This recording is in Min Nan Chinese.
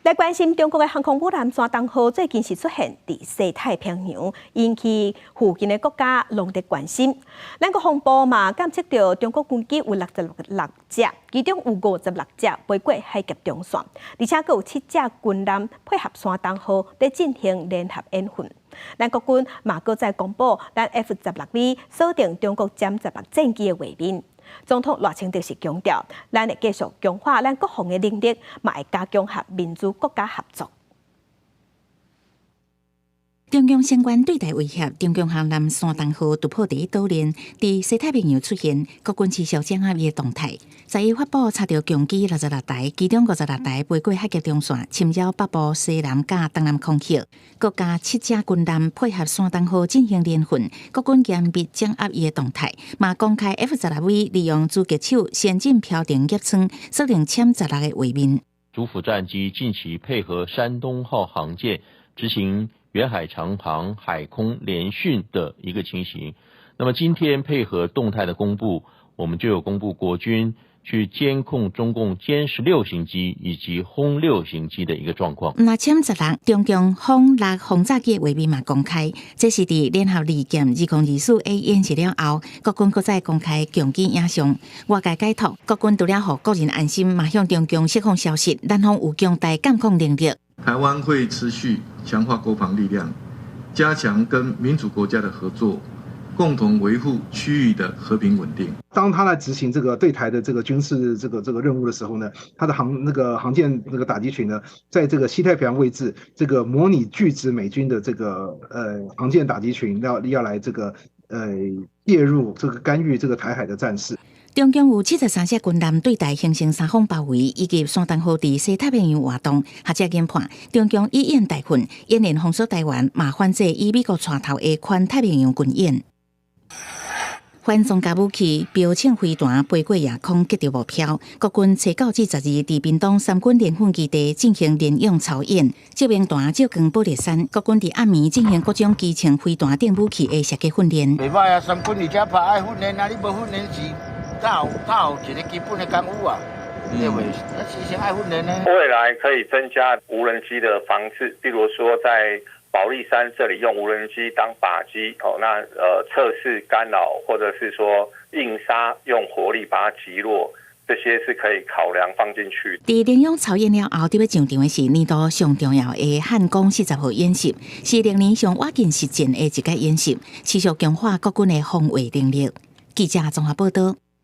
來關心中國的航空母艦山東號最近是出現佇西太平洋，引起附近的國家攏佇關心。咱國防部嘛監測著中國軍機有66隻，其中有56隻飛過海峽中線，而且閣有七隻軍艦配合山東號佇進行聯合演訓。咱國軍嘛閣再公布咱 F-16V 鎖定中國殲十六戰機的畫面。總統賴清德是強調，咱會繼續強化咱國防的能力，嘛會加強和民主國家合作。中共相關對台威脅，中共航艦山東號突破第一島鏈，佇西太平洋出現，國軍持續掌握伊的動態。十一發布查著共機66台，其中56台飛過海峽中線，侵擾北部西南佮東南空域。閣加七隻軍艦配合山東號進行聯訓，國軍嚴密掌握伊的動態，嘛公開 F-16V 利用狙擊手先進飄頂夾艙鎖定殲十六的畫面。主輔戰機近期配合山東號航艦執行遠海長航海空聯訓的一個情形，那麼今天配合動態的公布，我們就有公布國軍去監控中共殲十六型機以及轟六型機的一個狀況。那殲十六中共轟六轟炸機的畫面嘛公開，這是佇聯合利劍2024 A 演習了後，國軍閣再公開共機影像。外界解讀，國軍除了予國人安心，嘛向中共釋放消息，咱方有強大監控能力。台灣會持續強化國防力量，加強跟民主國家的合作，共同維護區域的和平穩定。當他來執行這個對台的這個軍事這個任務的時候呢，他的航那個航艦那個打擊群呢，在這個西太平洋位置，這個模擬拒止美軍的這個航艦打擊群要來這個介入這個干預這個台海的戰事。中共有73隻軍艦對台形成三方包圍，以及山東號佇西太平洋活動。學者研判，中共以演代訓，演練封鎖台灣，嘛反制以美國帶頭的環太平洋軍演。反裝甲武器標槍飛彈飛過夜空，擊著目標。國軍初九至十二佇屏東三軍聯訓基地進行聯用操演，照明彈照光保力山。國軍佇暗暝進行各種機槍飛彈等武器的射擊訓練。袂歹啊，三軍佇遮拍愛訓練啊，你無訓練是哪有一個基本的功夫啊？對袂？那事先愛訓練呢。未來可以增加無人機的防治，比如說在保力山這裡用無人機當靶機，哦，那測試干擾，或者是說硬殺用火力把它擊落，這些是可以考量放進去。佇聯勇操演了後，佇欲上場的是年度上重要的漢光40號演習，是歷年上倚近實戰的一屆演習，持續強化國軍的防衛能力。記者綜合報道。